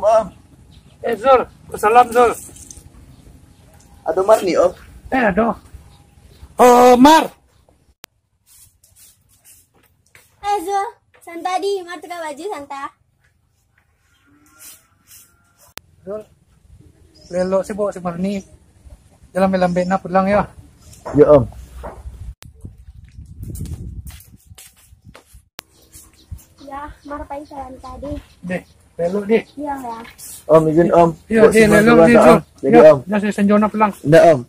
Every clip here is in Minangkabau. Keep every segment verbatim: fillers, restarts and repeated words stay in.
Om. Eh, Zul. Salam, Zul. Ado Mar ni, Om? Eh, ado. Oh, Mar. Eh, Zul. Santa di, Mar tukar baju, Santa. Zul, lelok sibuk si Marni. Jalan malambek nah pulang yo. Yo, Om. Ya, Mar pai salam tadi. Deh, lelok deh. Iya, ya. Om, izin, Om. Iya, buat deh, simpan lelok dulu, deh, Om. Zul. Jadi, ya, Om. Ya, saya senjona pulang. Ndak, Om.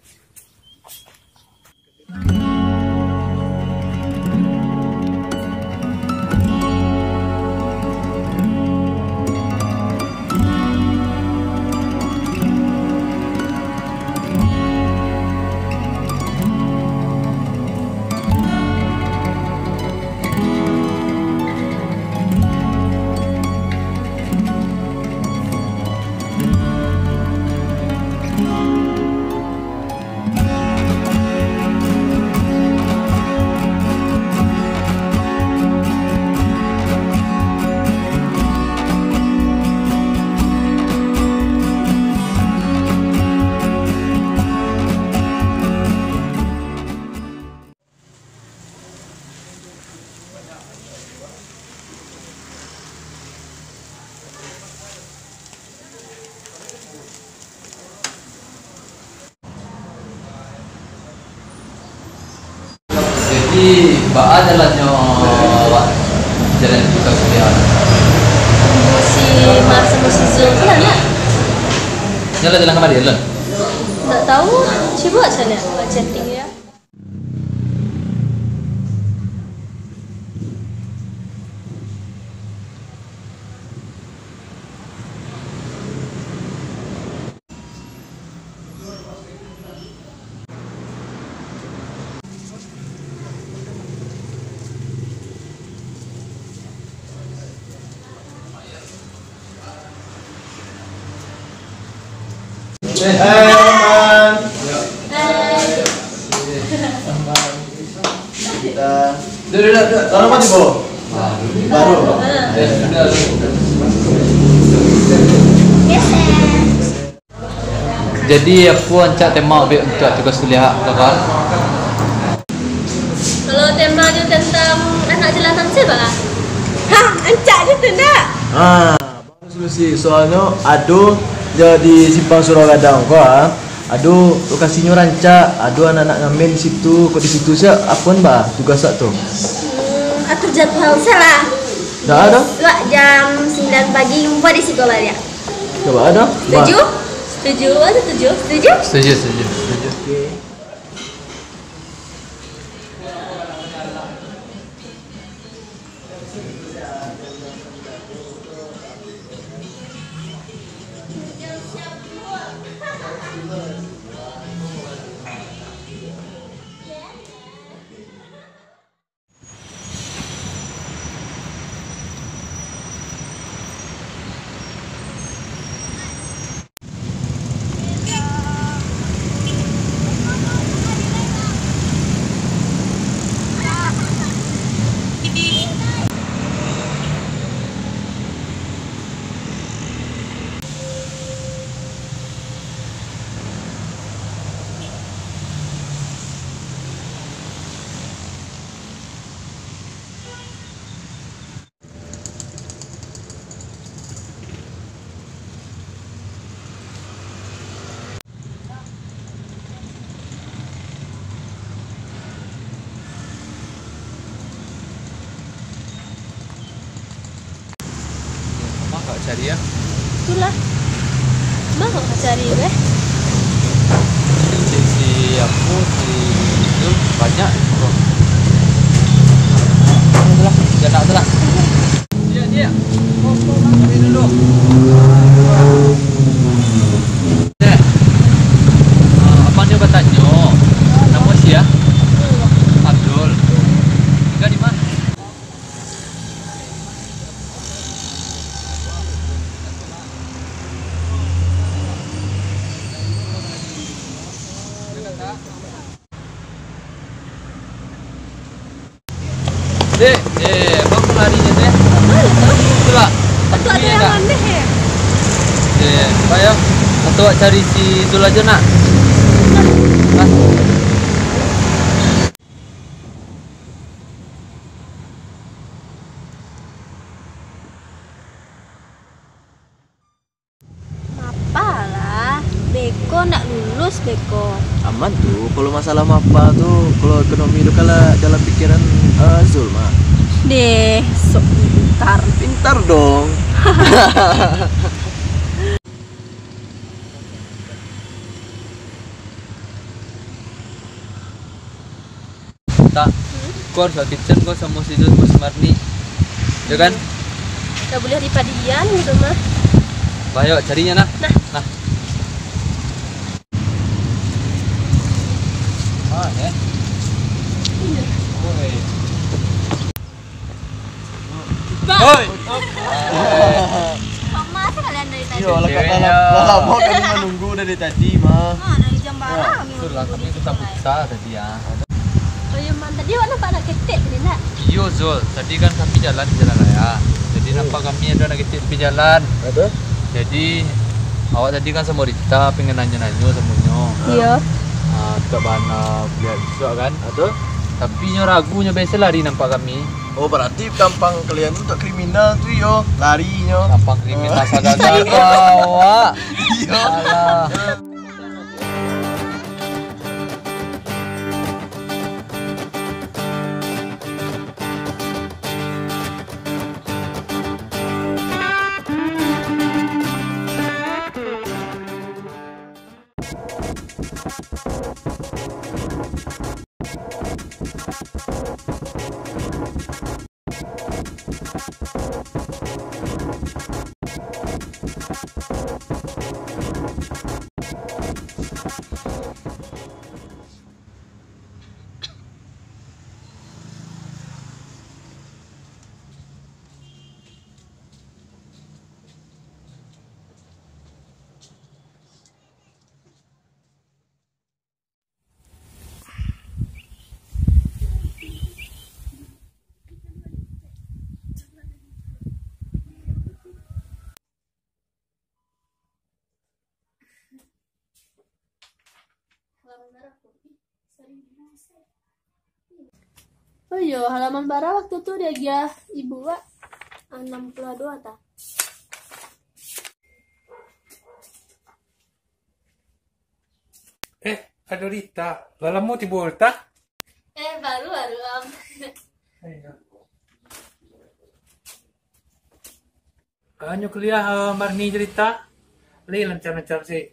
Jadi, baa jalannyo awak jalan tu ka kuliah? Si Mar samo si Zul tu lah, nak. Nyo lah jalan kamari, Lun? Ndak tahu, cubo caliak chatting dia. Eh, Roman. Kita. Duduk, duduk, duduk. Taruh mati, Bo? Baru. Jadi, apo rancak tema awak untuak tugas kuliah, kawan? Kalau tema tu tentang anak jalanan, sia baa? Ha, rancak je tu, ndak? Ah, bagus solusi. Soalnyo ado jo di Simpang Surau Gadang ko, ah. Ado lokasinyo rancak, ado anak-anak ngamen di situ, kok di situ sia, apo baa tugas awak tu? Hmm, atur jadwal sia lah. Ndak ado? Besok jam sembilan pagi, jumpa di siko baliak. Coba ado. Setuju? Setuju, setuju, setuju? Setuju, setuju, setuju. Oke. Mah kau cari ya? Itulah. Mah kau cari tu, eh? Si, si aku, si itu banyak, bro. Itulah, dia nak tu lah. Dia, dia. Kau, kau, kau, kau dulu. Eh, ah, abang nyo batanyo, namo sia? Abdul. Tingga di ma? Dek, eh, abang lari je, Dek. Itulah. Betul, ada yang aneh, ya? Eh, Pak yo, atau awak cari si Zul aja nak? Nah. Mapalah, beko ndak lulus beko. Aman tu, kalau masalah mapa tu, kalau ekonomi tu kalau dalam pikiran, eh, Zul mah. Deh, sok pintar. Pintar dong. Tak, kau harus latihan kau samo si Zul, si Marni. Ya kan? Ndak buliah dipadian gitu mah. Bayo, carinya nah. Nah. Nah. Ah, ya. Iya. Oi. Oi. Lama sekalian dari tadi. Iyo, lah, lah, lah, lah, lamo kami manunggu dari tadi, mah. Ah, dari jam bara kami manunggu di situ, lah. Kami tu takuta tadi, ah. Oh, iyo, Man. Tadi awak nampak anak ketek tadi, nak? Iyo, Zul. Tadi kan kami jalan di jalan raya. Jadi, nampak kami ado anak ketek di jalan. Aduh. Jadi, awak tadi kan samo Rita pengen nanyo-nanyo samonyo. Iyo. Ah, tak bana buliah bisuak kan. Aduh. Tapi nyo ragu, nyo biaso lari nampak kami. Oh, berarti tampang kalian tu tak kriminal tu yo, larinyo. Tampang kriminal sagala awak. Iyo. Alah. Oh iyo, halaman bara waktu tu diagiah ibu, Wak. Anam puluah dua ta. Eh, ado Rita. Lah lamo tibo Rita? Eh, baru, baru, Om. Iyo. Hanyo kuliah, eh, Marni jo Rita. Lai lancar-lancar se?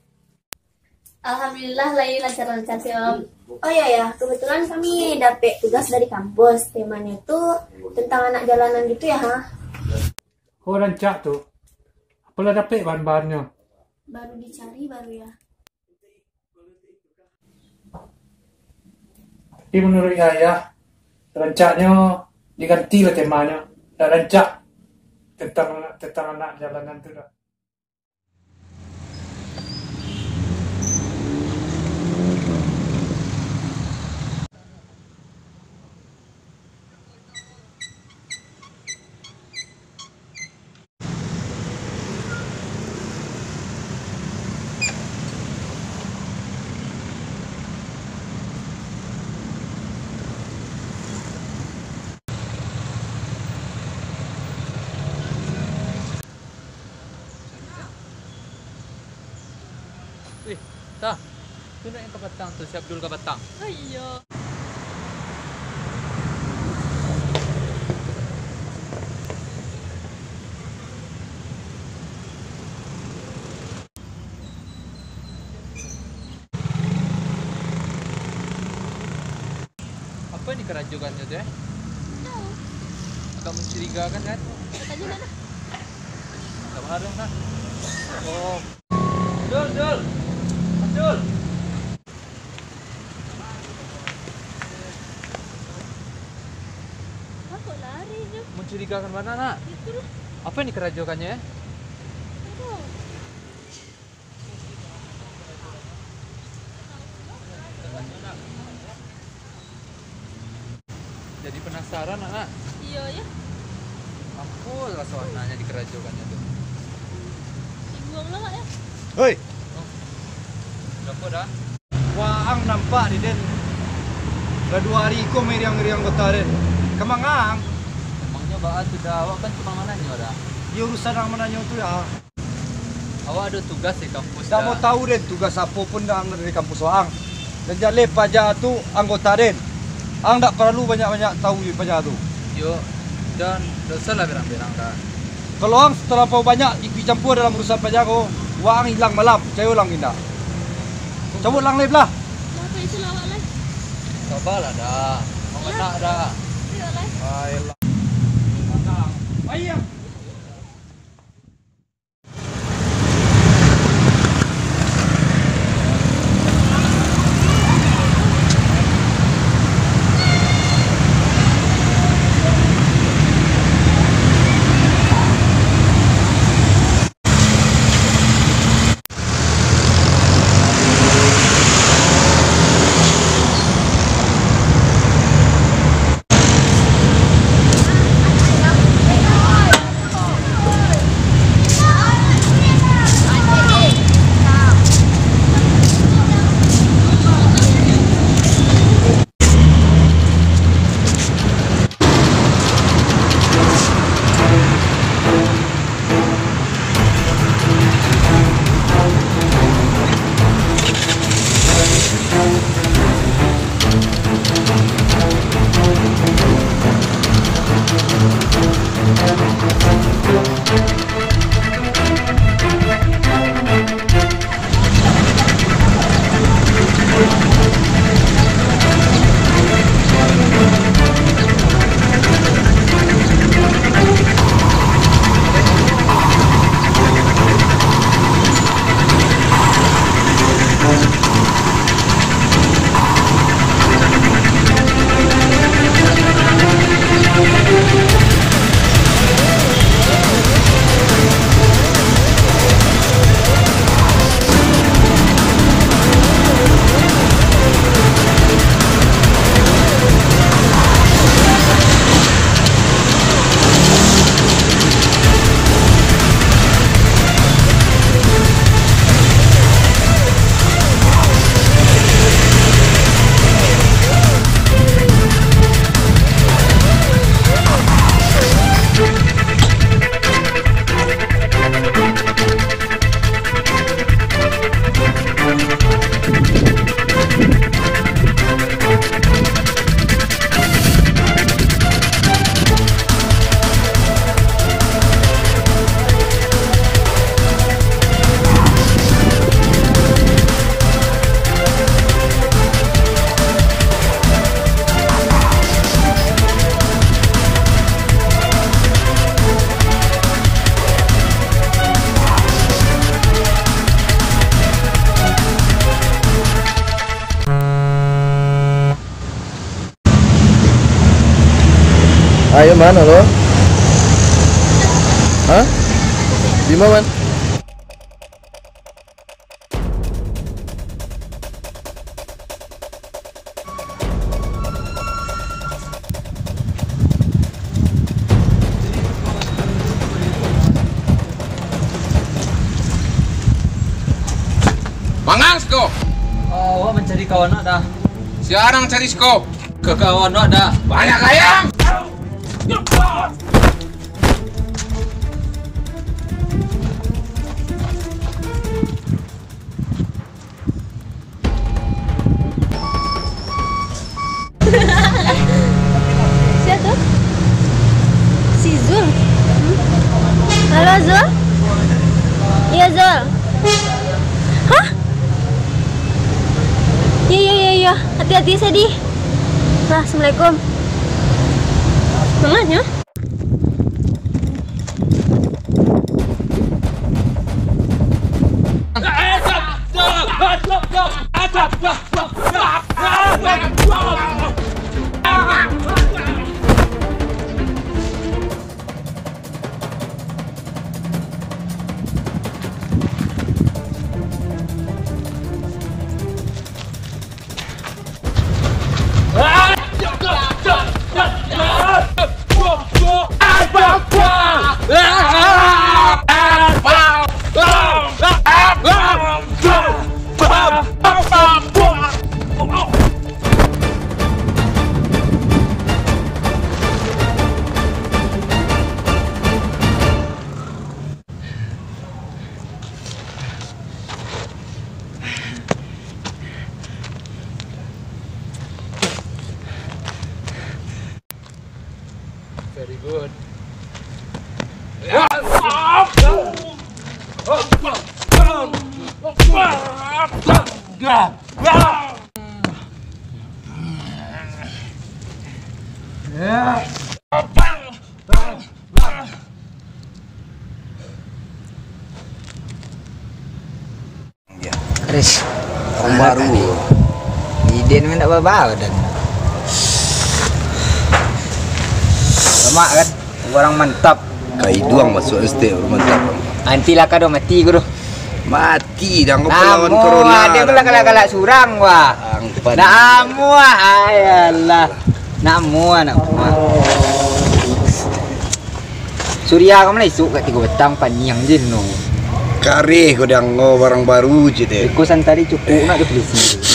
Alhamdulillah, lai lancar-lancar se, Om. Oh iyo, yo, kebetulan kami dapek tugas dari kampus. Temanyo tu tentang anak jalanan gitu yo, ha? Oh, rancak tu. Apolah dapek bahan-bahannyo? Baru dicari, baru yo. Tapi manuruik Yahya, rancaknyo digantilah temanyo. Ndak rancak tentang, tentang anak jalanan tu doh. Eh, Tah, tu nak nan ka patang tu, si Abdul ka patang. Oh, iyo. Apo nan dikarojokan nyo tu, eh? Tahu. Agak mencurigakan, kan? Tanyo lah. Agak baharang, kan? Oh. Dul, Dul. Dul. Kok lari nyo? Mencurigakan bana, nak. Itu lah. Apo nan dikarojokan nyo, eh? Aduh. Jadi penasaran, nak, nak? Iyo, yo. Apo raso anaknyo dikarojokan nyo tu? Hoi. Kenapa dah? Waang nampak di den. Lah duo ari ko mairiang-iriang kota den. Ka manga ang? Emangnya baa tu dah, awak kan cuma mananyo dah. Iyo urusan ang mananyo tu dah. Awak ado tugas di kampus dah. Dak mau tahu den tugas apo pun dah ang dari kampus waang. Dan jaleh paja tu anggota den. Ang dak paralu banyak-banyak tahu jo paja tu. Yo, dan dak usahlah berang-berang dah. Kalau ang talampau banyak ikut campua dalam urusan paja ko, waang ilang malam, picayo lang indak. Cabuik lang lai lah. Sabalah dah, manganak dah. Baiklah. Ayo, mano lo? Hah? Di ma, man? Mangang siko! Ah, awak mancari kawan awak dah. Sia nan mancari siko? Ka kawan awak dah. Banyak gayang! Sia tu? Si Zul. Hmm? Halo, Zul? Iyo, Zul. Hah? Iyo, iyo, iyo, iyo. Hati-hati, Sadi. Lah, assalamualaikum. Manganyo? Kris. Orang baru. Iden mah ndak baba badan. Lemak kan? Orang mantap. Ka iduang masuk stek, orang mantap. Anti lah ka do mati ko do. Mati dah ko pelawan corona. Ado ko lah galak-galak surang wah. Nak amuah, ayalah. Nak amuah, nak amuah. Surya ka mano isuak ka tigo patang, paniang je no. Kareh ko dango barang baru je deh. Iko santari cukuik nak dipilisi.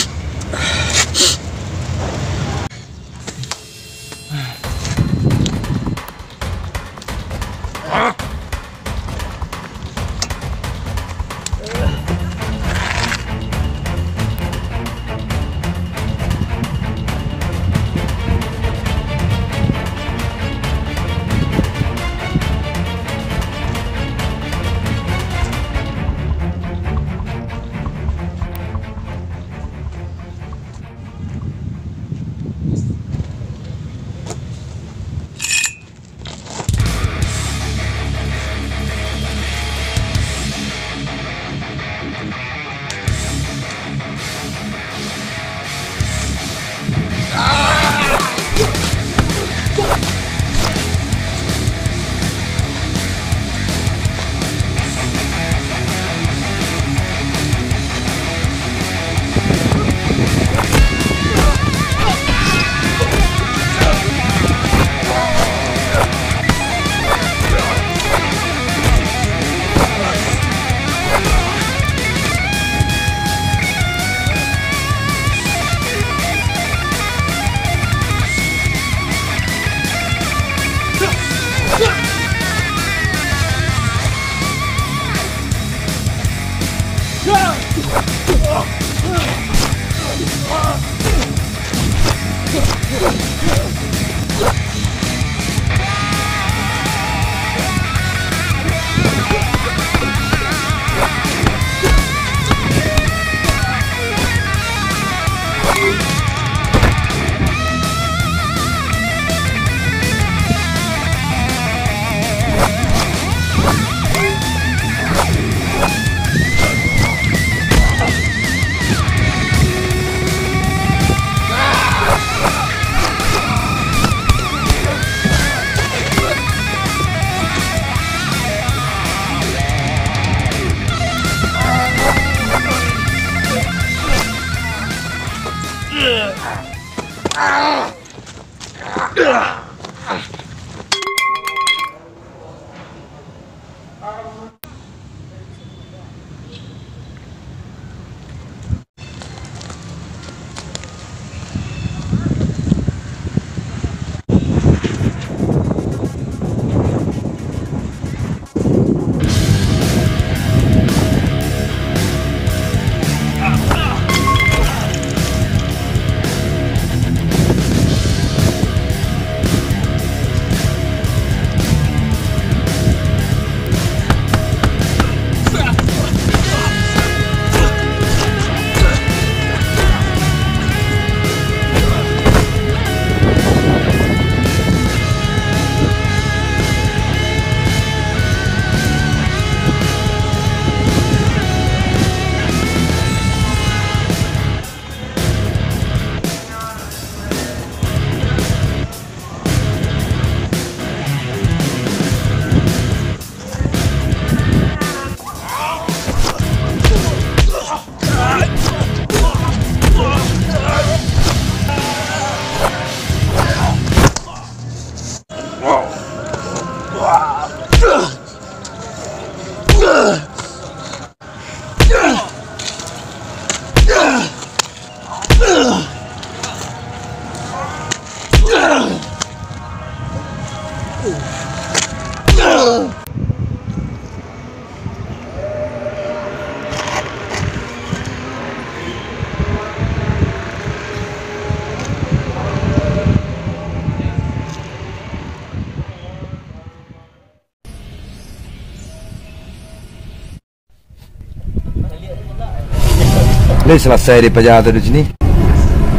Lai salasai dek paja tu di siko?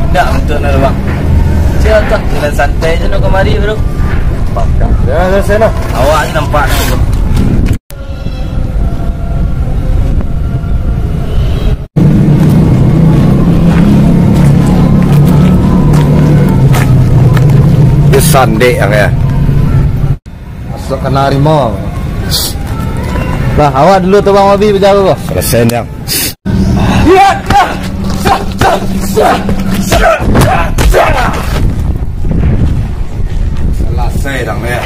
Indak, bantuak nah, Bang. Sia tu, jalan santai se no kamari, bro. Dah salasai nah. Awak ni nampak nah, bro. Dia sandek yang ya. Masuk kena harimau. Bah, awak dulu tu, Bang Wabi, bajago, bah. Salasai, Yang. Salasai, Yang, ya.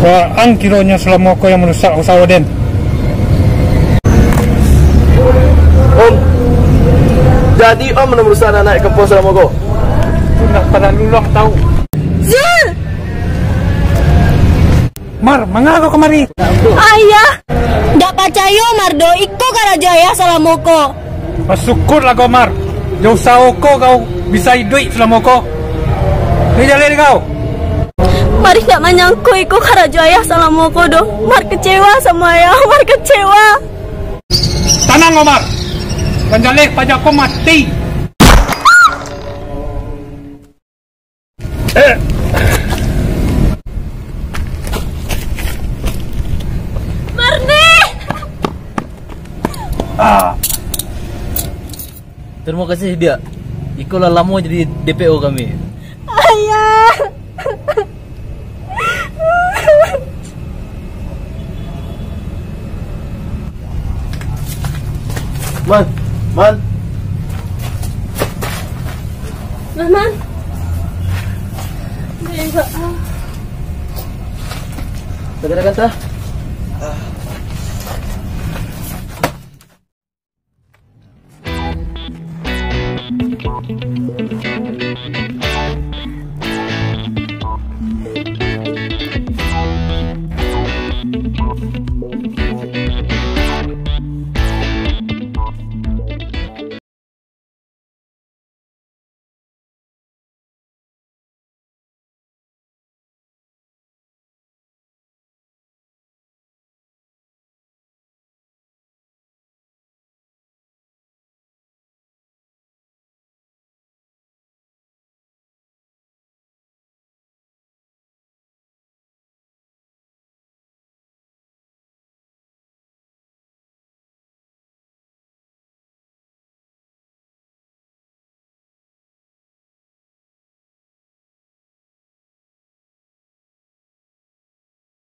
Waang kironyo salamo ko yang marusak usaho den. Om, jadi Om nan marusak anak-anak kampuang salamo ko? Tu ndak paralu lo tau. Zul! Mar, manga kau kamari? Ayah! Ndak pacayo Mar doh, iko karajo Ayah salamo ko. Basyukurlah kau, Mar. Jo usaho ko kau bisa iduik salamo ko. Ni jaleh kau. Mar ndak manyangko iko karajo Ayah salamo ko doh. Mar kecewa samo Ayah, Mar kecewa. Tanang, Omar. Panjaleh paja ko mati. Marni! Ah. Terima kasih, Diak. Iko lah lamo jadi D P O kami. Ayah. Man, Man. Nah, Man. Baik, Kak. Segera kan, Tah?